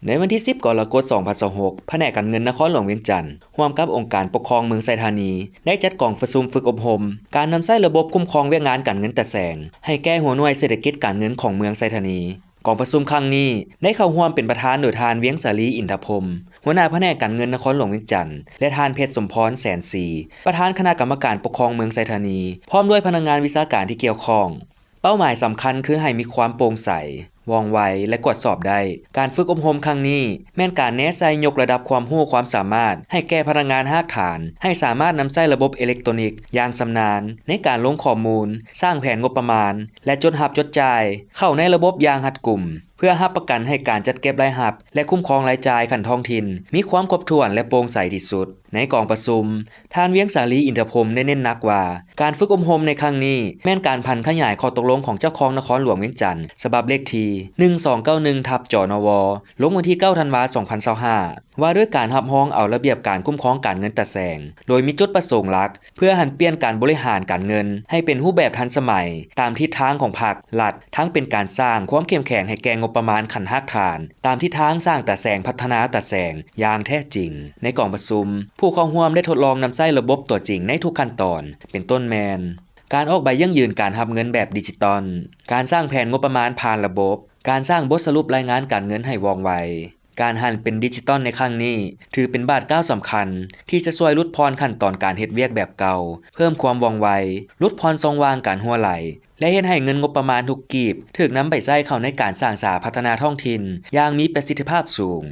ໃນວັນທີສິບ ກໍລະກົດ ສອງພັນຊາວຫົກ ພະແນກການເງິນນະຄອນຫຼວງວຽງຈັນ ຮ່ວມກັບອົງການປົກຄອງເມືອງໄຊທານີ ໄດ້ຈັດກອງປະຊຸມຝຶກອົບຮົມ ການນຳໃຊ້ລະບົບຄຸ້ມຄອງວຽກງານການເງິນຕາແສງ ໃຫ້ແກ່ຫົວໜ່ວຍເສດຖະກິດການເງິນຂອງເມືອງໄຊທານີ. ກອງປະຊຸມຄັ້ງນີ້ ໄດ້ເຂົ້າຮ່ວມເປັນປະທານໂດຍທ່ານ ວຽງສາລີ ອິນທະພົມ ຫົວໜ້າພະແນກການເງິນນະຄອນຫຼວງວຽງຈັນ ແລະ ທ່ານ ເພັດສົມພອນ ແສນສີ ປະທານຄະນະກຳມະການປົກຄອງເມືອງໄຊທານີ ພ້ອມດ້ວຍພະນັກງານວິຊາການທີ່ກ່ຽວຂ້ອງ. ເປົ້າໝາຍສຳຄັນຄືໃຫ້ມີຄວາມໂປ່ງໃສ, ວ່ອງໄວ ແລະ ກວດສອບໄດ້. ການຝຶກອົບຮົມຄັ້ງນີ້ ແມ່ນການແນໃສ່ຍົກລະດັບຄວາມຮູ້ຄວາມສາມາດໃຫ້ແກ່ພະນັກງານຮາກຖານ ໃຫ້ສາມາດນຳໃຊ້ລະບົບເອເລັກໂຕນິກຢ່າງຊຳນານ ໃນການລົງຂໍ້ມູນ, ສ້າງແຜນງົບປະມານ ແລະ ຈົດຮັບຈົດຈ່າຍ ເຂົ້າໃນລະບົບຢ່າງຮັດກຸມ ເພື່ອຮັບປະກັນໃຫ້ການຈັດເກັບລາຍຮັບ ແລະ ຄຸ້ມຄອງລາຍຈ່າຍຂັ້ນທ້ອງຖິ່ນ ມີຄວາມຄົບຖ້ວນ ແລະ ໂປ່ງໃສທີ່ສຸດ. ໃນກອງປະຊຸມ, ທ່ານ ວຽງສາລີ ອິນທະພົມ ໄດ້ເນັ້ນໜັກວ່າ ການຝຶກອົບຮົມໃນຄັ້ງນີ້ ແມ່ນການຜັນຂະຫຍາຍຂໍ້ຕົກລົງຂອງເຈົ້າຄອງນະຄອນຫຼວງວຽງຈັນ ສະບັບເລກທີ ໜຶ່ງສອງເກົ້າໜຶ່ງ ທັບ ຈນວ ລົງວັນທີເກົ້າ ທັນວາ ສອງພັນຊາວຫ້າ ວ່າດ້ວຍການຮັບຮອງເອົາລະບຽບການຄຸ້ມຄອງການເງິນຕາແສງ ໂດຍມີຈຸດປະສົງຫຼັກ ເພື່ອຫັນປ່ຽນການບໍລິຫານການເງິນໃຫ້ເປັນຮູບແບບທັນສະໄໝ ຕາມທິດທາງຂອງພັກ, ລັດ, ທັງເປັນການສ້າງຄວາມເຂັ້ມແຂງໃຫ້ແກ່ງົບປະມານຂັ້ນຮາກຖານ ຕາມທິດທາງສ້າງຕາແສງ ພັດທະນາຕາແສງຢ່າງແທ້ຈິງ. ໃນກອງປະຊຸມ, ຜູ້ເຂົ້າຮ່ວມໄດ້ທົດລອງນຳໃຊ້ລະບົບຕົວຈິງໃນທຸກຂັ້ນຕອນ ເປັນຕົ້ນແມ່ນ ການອອກໃບຢັ້ງຢືນການຮັບເງິນແບບດິຈິຕອນ, ການສ້າງແຜນງົບປະມານຜ່ານລະບົບ, ການສ້າງບົດສະຫຼຸບລາຍງານການເງິນໃຫ້ວ່ອງໄວ. ການຫັນເປັນດິຈິຕອນໃນຄັ້ງນີ້ ຖືເປັນບາດກ້າວສຳຄັນ ທີ່ຈະຊ່ວຍຫຼຸດຜ່ອນຂັ້ນຕອນການເຮັດວຽກແບບເກົ່າ, ເພີ່ມຄວາມວ່ອງໄວ, ຫຼຸດຜ່ອນຊ່ອງວ່າງການຮົ່ວໄຫຼ ແລະ ເຮັດໃຫ້ເງິນງົບປະມານທຸກກີບ ຖືກນຳໄປໃຊ້ເຂົ້າໃນການສ້າງສາພັດທະນາທ້ອງຖິ່ນຢ່າງມີປະສິດທິພາບສູງ.